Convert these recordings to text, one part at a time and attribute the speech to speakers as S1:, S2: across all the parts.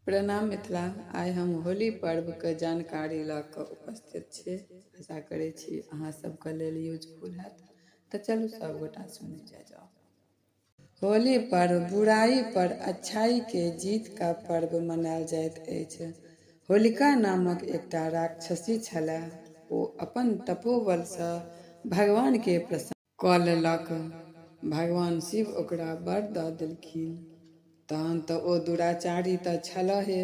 S1: प्रणाम मिथिला। आइ हम होली पर्वके जानकारी लऽ कऽ उपस्थित छी। आशा करै छी अहाँ सबके लेल यूजफुल हैत। तऽ चलू सब गोटा सुनै जाइ जाउ। होली पर्व बुराई पर अच्छाई के जीत का पर्व मनायल जाइत अछि। होलिका नामक एकटा राक्षसी छलाह। ओ अपन तपोबल सँ भगवान के प्रसन्न कऽ लेलक। भगवान शिव ओकरा वर दऽ देलखिन। तहन तऽ ओ दुराचारी तऽ छलहे,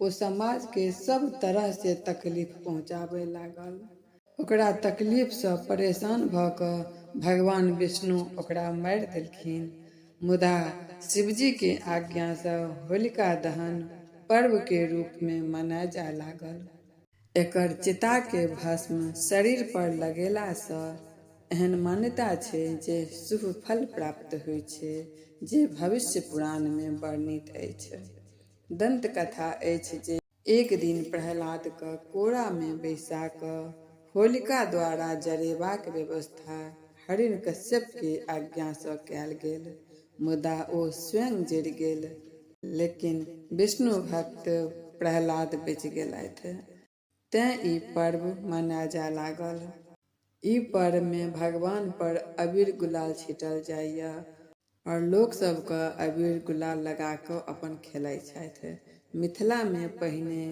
S1: ओ समाजके सभ तरहसँ तकलीफ पहुँचाबय लागल। ओकरा तकलीफसँ परेशान भऽ कऽ भगवान विष्णु ओकरा मारि देलखिन। मुदा शिवजीके आज्ञासँ होलिका दहन पर्वके रूपमे मनायल जाय लागल। एकर चिताके भस्म शरीर पर लगेलासँ एहन मान्यता छै जे शुभ फल प्राप्त होइ छै, जे भविष्य पुराणमे वर्णित अछि। दंत कथा अछि जे एक दिन प्रह्लादके कोरामे बैसा कऽ होलिका द्वारा जरेबाक व्यवस्था हिरण्यकश्यपके आज्ञासँ कयल गेल, मुदा ओ स्वयं जरि गेल, लेकिन विष्णु भक्त प्रह्लाद बचि गेलथि। तेँ ई पर्व मनायल जाय लागल। ई पर्वमे भगवान पर अबीर गुलाल छीटल जाइए आओर लोक सबके अबीर गुलाल लगा कऽ अपन खेलाइ छथि। मिथिलामे पहिने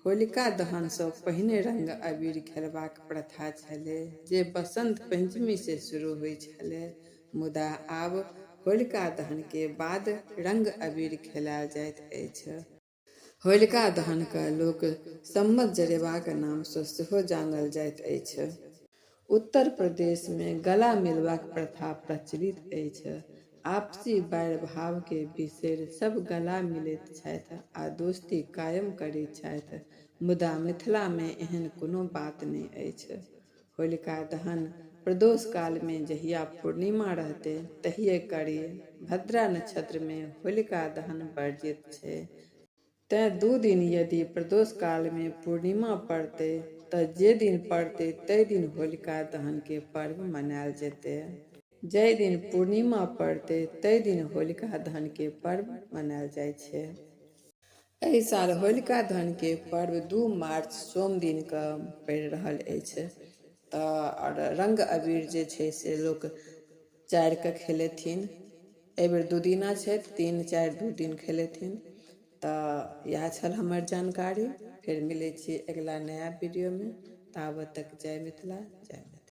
S1: होलिका दहनसँ पहिने रङ्ग अबीर खेलबाक प्रथा छलै, जे बसन्त पञ्चमीसँ शुरू होइ छलै, मुदा आब होलिका दहनके बाद रङ्ग अबीर खेलायल जाइत अछि। होलिका दहनके लोक सम्मत जरेबाक नामसँ सेहो जानल जाइत अछि। उत्तर प्रदेशमे गला मिलबाक प्रथा प्रचलित अछि। आपसी बैर भावके बिसरि सब गला मिलैत छथि आ दोस्ती कायम करैत छथि, मुदा मिथिलामे एहन कोनो बात नहि अछि। होलिका दहन प्रदोष कालमे जहिया पूर्णिमा रहतै तहिये करी। भद्रा नक्षत्रमे होलिका दहन वर्जित छै, तेँ 2 दिन यदि प्रदोष कालमे पूर्णिमा पड़तै तऽ जे दिन पड़तै ताहि दिन होलिका दहनके पर्व मनायल जेतै। जाहि दिन पूर्णिमा पड़तै ताहि दिन होलिका दहनके पर्व मनायल जाइ छै। एहि साल होलिका दहनके पर्व 2 मार्च सोम दिन के पड़ि रहल अछि। तऽ आओर रङ्ग अबीर जे छै से लोक 4 के खेलेथिन। एहिबेर 2 दिना छै, 3 4 2 दिन खेलेथिन। तऽ इएह छल हमर जानकारी। फेर मिलै छी अगिला नया वीडियोमे। ताबत तक जय मिथिला, जय मैथिली।